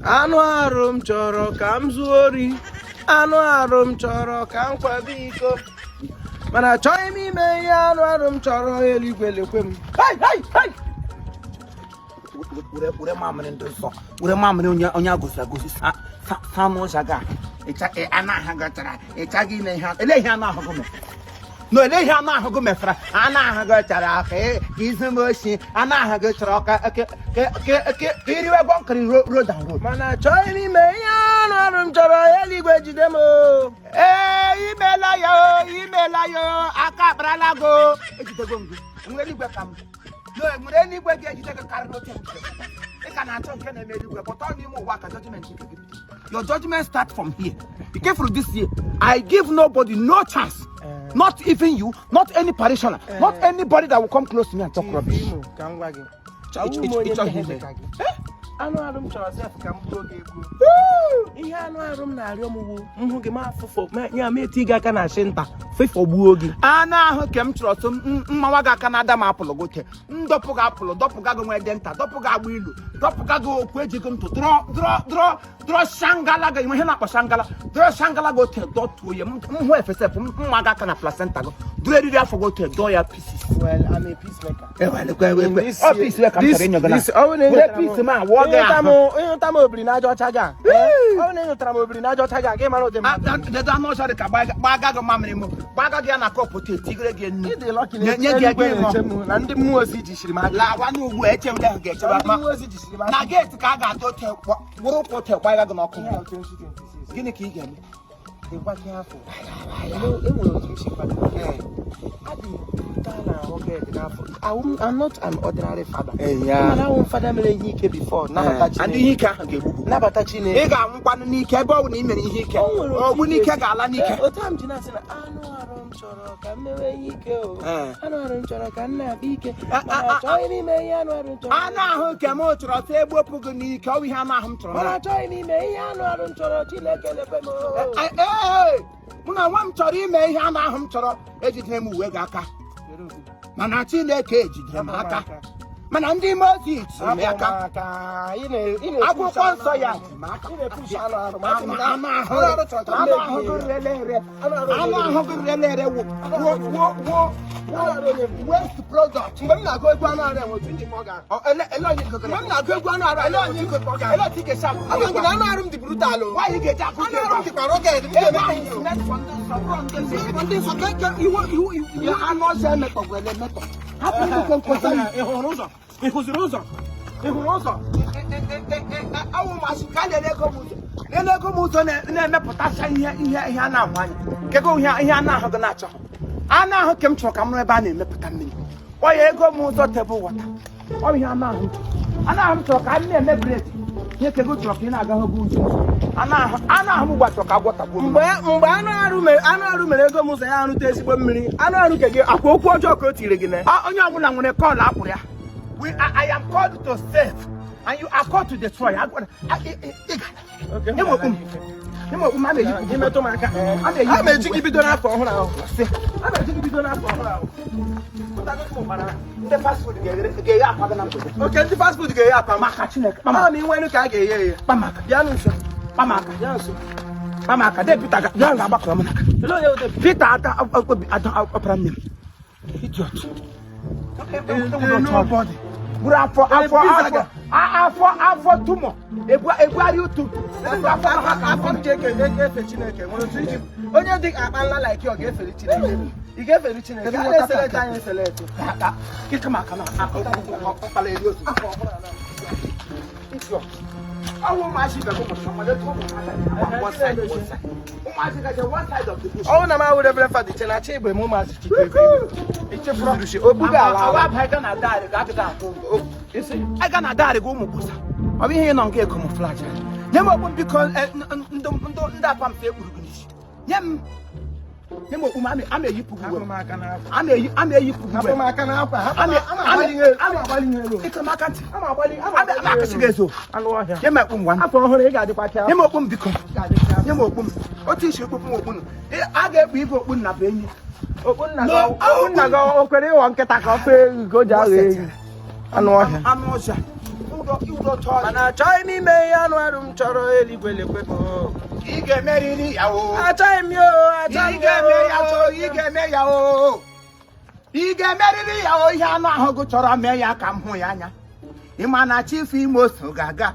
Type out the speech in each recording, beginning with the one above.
Anụ arụ m chọrọ ka m zuo ori, anụ arụ m chọrọ ka m kwaba iko, mana achọghị m ime ihe anụ arụ m chọrọ. Eluigwe lekwe m. Hey, hey, hey! Were mamịrị ndị nsọ, were mamịrị onye agosi agosi sa n'ụzọ ga anụ ahụ gị chara ịchaghị ime ihe. Ele ihe anụ ahụ gị mere? No, ele ihe anụ ahụ gị mefara? Anụ ahụ gị chara ka izu m oshi. Anụ ahụ gị chọrọ ka iriwe gbọnkịrị road and road. Mana achọghị m ime ihe anụ arụ m chọrọ. Eluigwe jide m o. Ee, imela ya o, imela ya o, aka akparala gị o. Ejidego m gị. Enwere eluigwe ka m no, enwere eluigwe ga-ejide gị karịrị oke m jide gị. Ị ka na-achọ nke na-eme eluigwe pụta n'ime ụwa ka judgment nke gị bido. Your judgment start from here. Be careful. This year I give nobody no chance, not even you, not any parishioner, not anybody that will come close to me and talk rubbish. Imo, ka m gwa gị. Awụ m onye Ịchọghị mmehie ime. dị ka gị. Anụ arụ m chọrọ sef ka m gbuo gị egbuo. Ihe anụ arụ m na-arịọ m wu m hụ gị ma afụfụ ya ma eti gị aka na ashị nta fefọgbuo gị. Anụ ahụ ke m chọrọ so mmawa gị aka na ada m apụlụ gị ote ndọpụ gị apụlụ, dọpụga gị nwede nta, dọpụ gị agba ilu, dọpụga gị okwu ejighị ntụ dụrọ dụrọ dụrọ dụrọ shangala gị. Ihe na-akpọ shangala, dụrọ shangala gị ote dọtuo ya. M hụ efesef mma gị aka na placenta gị, dụrụ eriri afọ gị ote dọọ ya pieces. Well, I'm a peacemaker. Ewelekwe ọ peace ka m chọrọ inye gị na were peace ma wụọ gị ahụ. Ịhụta m obiri n'aja ọcha gị a, ọ bụrụ na ịhụtara m obiri n'aja ọcha gị a, gị mara ụdị mmadụ. Dedo anụ ọcha dị ka gbaga gị mamịrị m, gbaga gị ya na kọpụ te tigere gị nnu. Ịdị lucky na Nye gị eluigwe ego. na-eche m na ndị mmụọ ozi jisiri m aka. Lawa n'ugbu a, eche m ahụ ga-echebe Ndị ma mmụọ ozi jisiri m aka. Na gate ka a ga-atụ ote wụrụ ụkwụ ote gbanye gị n'ọkụ. Ihe a 2026. Gịnị ka ị ga-eme? Dịkwa ka afọ enwere otu m si kwado adị m na rugged n'afọ. I'm not an ordinary father. Mana awụ m fada mere ihe ike before nabata And ihe Chineke. ike ahụ ga-egbu gị. Nabata Chineke. Ị ga-anwụkwanụ n'ike ebe ọ bụ na ị mere ihe ike. O nwere otu Ogbu ị n'ike ga-esi- ga-ala n'ike. Ee, otu a m ji na-asị na anụ arụ m chọrọ ka m mewe ihe ike o. Anụ arụ m chọrọ ka m na-akpa ike, mana achọghị m ime ihe anụ arụ m chọrọ. Anụ ahụ nke m chọrọ sị egbopụ gị n'ike. Ọ bụ ihe anụ ahụ m chọrọ Mana na. achọghị m ime ihe anụ arụ m chọrọ. Chineke lekwe m o. Ee, mụ na nwa m chọrọ ime ihe anụ ahụ m chọrọ. Ejidere m uwe gị aka, mana Chineke ejidere m aka, mana ndị Mozis jiri m aka. Akwụkwọ nsọ ya ji m aka. Anụ ahụ anụ ahụ gị rere ere, anụ ahụ gị rere ere wo wo wo wo waste product. Mgbe m na-agụ egwu anụ arụ enwe otu njikọ ga Ọ, ele onye gụgụrụ? Mgbe m na-agụ egwu anụ arụ Ele onye enwe otu njikọ ga ele otu ị ga-esi agụ? Agwa gị na anụ arụ m dị brutal o. Nwaanyị ga-eji akụ Anụ arụ m dịkwa rugged. M ebe ga-eme ahụ ihe si metọ ndị nsọ bụrụ ndị nsọ. ndị nsọ ka iwu iwu iwu Ya anụ ọzọ emetọgwere emetọ, hapụ ịbụkwe nkwụsị. Ị hụrụ ụzọ? Ị hụziri ụzọ? Ị hụrụ ụzọ? Awụ masị ka lele ego m ụzọ, lele ego m ụzọ na-emepụtacha ihe a na-ahụ anya kego ihe a na-ahụ gị na-achọ anụ ahụ ke m chọrọ ka m rụọ ebe a na-emepụta mmiri ọya ego m ụzọ table water. Ọ bụ ihe anụ ahụ m chọrọ. Anụ ahụ m chọrọ ka a na-eme bread. Ihe kego chọrọ ka ị na-aga hụ ụzọ. Anụ ahụ m gwa chọrọ ka agwọ tagbuo m. Mgbe anụ arụ mere ego m ụzọ ya arụta ezigbo mmiri, anụ arụ ke gị akwa okwu ọjọọ ka o tiri gị na Ah, onye ọbụla nwere call akpụrụ ya. I am called to save and you are called to destroy. Nye m okpu m, nye m okpu m, a na-eyipụ. Imetụ m aka, A na-eyipụ. A ma-eji gị bido n'afọ ọhụrụ ahụ. Sị, A ma-eji gị bido n'afọ ọhụrụ ahụ. Pụtago m ụkpara. Ndị fast food ga-eghe akwa gị na mgbede. Oke ndị fast food ga-eghe akwa m. Maka Chineke. Ama m inwe ka a ga-eghe eghe. Kpamaka. Bịa nso. Kpamaka. Bịa nso. Kpamaka de Peter ga-agbakọrọ m n'aka. Olee onye wute? Peter ada obi ada ọpara nne m, idiot. Nobody. Buru afọ afọ Pizza afọ afọ afọ tumor ebugharị utu afọ afọ m ji eke efe Chineke nwere otu iji onye dị akpa nla like ọ ga-efere Chineke. Ị ga-efere Chineke? A na-eselect anyị eselect. Kịka maka na ọkpala eri otu idiot. Ọwụ ụmụazị ibe gị mụrụ ọmọdé tụ ụmụ one side, one side. Ụmụazị gaje one side of the bush. Ọnwụ na m awụ Reverend Father iche na achọ igbe m ụmụazị Chike Ichefuru obugo ala. Awa abaghị na diary gị adịghị atụ Isi aga na diary gị ụmụ kposa. Ọ bụ ihe ị nọ nke camouflage. Nye m okpu m biko. Ndị apamsa ekpuru gị n'isi. Nye m okpu m. Ama eyipụ gị Hapụ uwe. m aka n'akwa. Ama eyipụ gị Hapụ uwe. m aka n'akwa. Hapụ m. Ama agbalị ihe elu, ama agbalị ihe elu. Ike m aka ntị. Ama agbalị ama Ama agbalị ama akasị gị ezo. Anụ ọhịa. Nye m okpu m gwa. Afọ ọhụrụ ị ga-adịkwa ka Nye m okpu m biko. Ga-adị ka Nye m okpu m. Otu isi okpu m okpu nụ. A ga-ekpu igwe okpu nna bụ enyi. Okpu nna gị No, okpu nna gị o kwere ịghọ nkịta ka ọ fee ewu ka o ji aghọ ewu. Anụ ọhịa. Anụ ọhịa. iwudo otu ọrịa. Mana achọghị m ime ihe anụ arụ m chọrọ, eluigwe lekwe m o. Ị ga-emeriri ya o. Achọghị m ya o, achọghị Ị m ya ga-eme o. ya o, ị ga-eme ya o, ị ga-emeriri ya o. Ihe anụ ahụ gị chọrọ, mee ya ka m hụ ya anya. Ị ma na Chief Imo so ga-aga.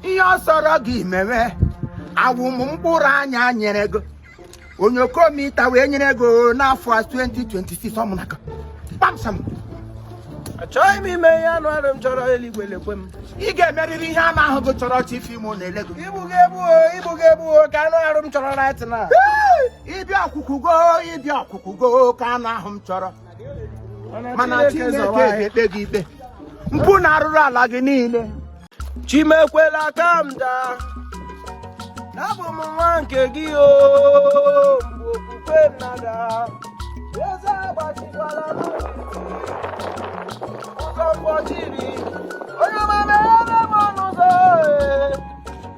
Ihe ọ sọrọ gị mewe, awụ m mkpụrụ anya nyere gị onye okomita wee nyere gị n'afọ a 2026 ọmụnaka kpamsam. Achọghị m ime ihe anụ arụ m chọrọ, eluigwe lekwe m. Ị ga-emeriri ihe anụ ahụ gị chọrọ. Chief Imo na-ele gị. Igbu gị egbu o, igbu gị egbu o, ka anụ arụ m chọrọ right now. Ịbịa ọkwụkwụgo, ịbịa ọkwụkwụgo ka anụ ahụ m chọrọ, mana Chineke ga-ekpe gị ikpe mpụ na arụrụ ala gị niile. Chimekwela ka m daa, abụ m nwa nke gị o. Mgbe okwukwe m na-ada, eze agbachikwala m ụzọ mkpọchiri. Onye ọma, meghere m ọnụ ụzọ ee.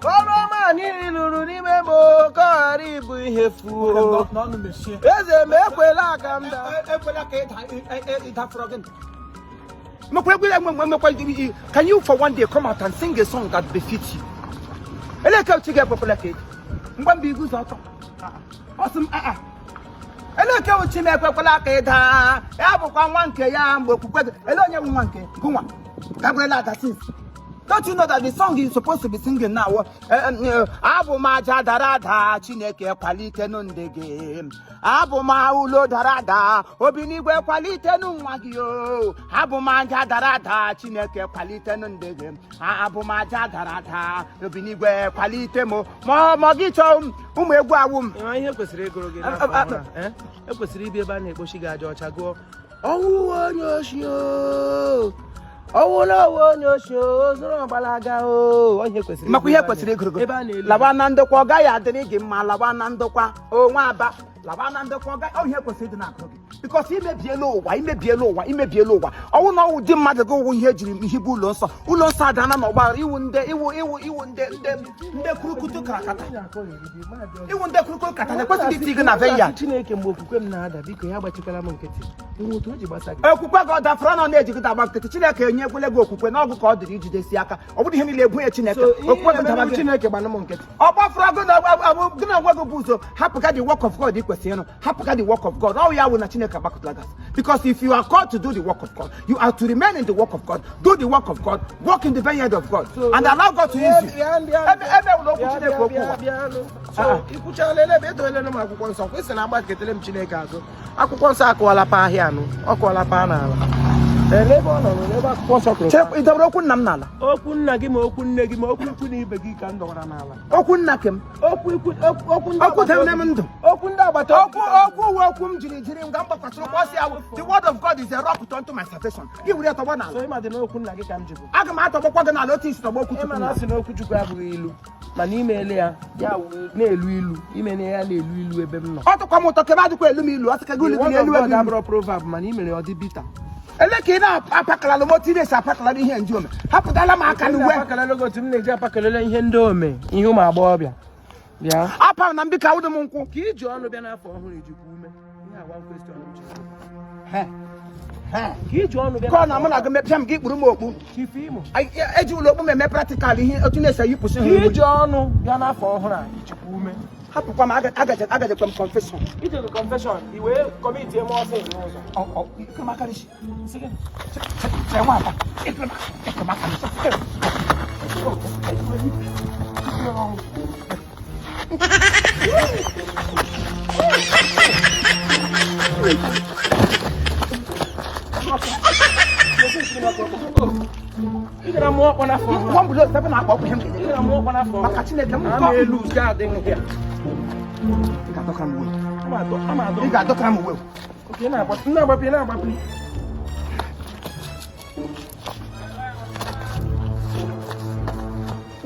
Ka ọrụ ọma niile lụrụ n'ime m o, ka ọ ghara ịbụ ihe fuo. Eze m, ekwela ka m daa. Ekwela ka ịdafọrọ gị. Can you for one day come out and sing a song that befits you? Eleke chi ga-ekwekwela ka ị mgbe mgbe iguzo ọtọ, ọ sị m aa, eleke chi m ekwekwela ka ị daa, ya bụkwa nwa nke ya mgbe okwukwe gị. Ele onye bụ nwa nke gụnwa Gabriel Agasis? Don't you know that the song you're supposed to be singing now, abụ m aja dara ada, Chineke kwalitenu ndị gị. Abụ m ụlọ dara ada, obi n'igwe kwalitenu nwa gị o. Abụ m aja dara ada, Chineke kwalitenu ndị gị. Abụ m aja dara ada, obi n'igwe kwalite m. Ma gị chọọ ụmụ egwu awụ m. Ịma ihe kwesịrị ịgụrụ gị n'afọ ọhụrụ a, eh? Ekwesịrị ịbịa ebe a na-ekpochi gị aja ọcha gụọ ọnwụ onye oshi o, ọnwụ na ọwụ onye oshi o zoro ọgbalaga o. Ọ ihe kwesịrị Makwa ihe kwesịrị ịgụrụ gị. Ebe a na-elu. Lawa na ndokwa, ọ gaghị adịrị gị mma. Lawa na ndokwa onwe aba, lawa na ndokwa, ọ gaghị. Ọ ihe kwesịrị ịdị na-agụrụ gị, because imebiela ụwa, imebiela ụwa, imebiela ụwa. Ọnwụ na ọwụ di mmadụ gị wụ ihe ejiri hibe ụlọ nsọ. Ụlọ nsọ adana na ọgbaghara. Iwu ndị iwu iwu iwu ndị ndị ndị kurukutu karakata, iwu ndị kurukutu kata na-ekwesịghị iti gị na vineyard. Chineke, mgbe okwukwe m na-ada, biko ya gbachikwara m nkịtị. Inwe otu o ji gbasa gị. Okwukwe gị ọ dafere na ọ na-ejigide agba nkịtị. Chineke enyekwele gị okwukwe n'ọgụ ka ọ dịrị ijidesi aka. Ọ bụrụ ihe niile ebunye Chineke. So ihe Okwukwe gị daba na-eme gị. Chineke gbanụ m nkịtị. Ọ gbafuru gị na gị na onwe gị bụ ụzọ hapụga the work of God. Ị kwesịrị ịrụ, hapụga the work of God. Ọ ya wụ na Chineke agbakọtala gị, because if you are called to do the work of God, you are to remain in the work of God, do the work of God, work in the vineyard of God and allow God to use you. Ebe ebe wụrụ okwu Chineke, okwu ụwa. So ikwuchala ebe edoela m akwụkwọ nsọ kwesị na agbaketele m Chineke azụ. Akwụkwọ nsọ akụwala pa ahịa anụ, ọ kụwala pa n'ala. Ee, n'ebe ọ nọ, n'ebe akwụkwọ nsọ kụrụ. Chere, ị dọbara okwu nna m n'ala? Okwu nna gị, ma okwu nne gị, ma okwu ikwu na ibe gị ka m dọwara n'ala. Okwu nna kem. Okwu ikwu, okwu ndị Okwu agbata debere obi. m ndụ. Okwu ndị agbata obi. Okwu, okwu uwe, okwu m jiri nga m gbakwasịrị ụkwụ ọsị awụ, "The word of God is a rock unto my salvation." Gị were ya tọgbọ n'ala. So ịma dị n'okwu nna gị ka m jibu. Aga m atọgbọkwa gị n'ala otu isi tọgbọ okwu Ịma Chukwu. na asị na okwu Chukwu abụghị ilu, mana imeele ya, ya wụ na-elu ilu, imene ya na-elu ilu ebe m nọ. Ọ tụkwa m ụtọ kebe adịkwa elu m ilu, ọ sị ka gị ulu The gị word of na-elu God elu ilu. abụrụ proverb, mana i mere ọ dị bitter. Ele ka ị na-apakalala m otu ị na-esi apakalala ihe nju ome. Hapụtala m aka n'uwe. Apakalala gị otu m na-eji apakalele ihe ndị ome, ihe ụmụ agbọghọbịa bịa. Apa na mbika awụdụ m nkwụ. Ka iji ọnụ bịa n'afọ ọhụrụ, ejikwa ume ihe agwa question m jụrụ. He. He. Ka iji ọnụ bịa. Ka ọ na mụ na gị mepịa m gị kpuru m okpu. Chief Imo. Eji ụlọ okpu m eme practical ihe otu na-esi eyipụsị Ka ha iwe. iji ọnụ bịa n'afọ ọhụrụ a, ijikwa ume. Hapụkwa m, agajekwa m confession. Ijego confession, i wee commit eme ọsọ n'ụzọ. Ịkụmakarịsị. Che nwa aba. Ịkụmakarịsị. Ị gara mụọ ọkpọ n'afọ ọhụrụ. Nwa mbụdo ebe na-akpọ ọkụ ihe m Ị ga-enye. gara mụọ ọkpọ n'afọ ọhụrụ. Maka Chineke m Ama nkọ. elu nke adịghị ya. Ị ga-adọkara m uwe. Ama adọ, ama adọ. Ị ga-adọkara m uwe. Okay, na-agbapụ, na-agbapụ, na-agbapụ.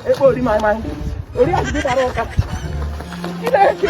Ekpe ori mai mai. Ori azụ gbara ụka. Chineke.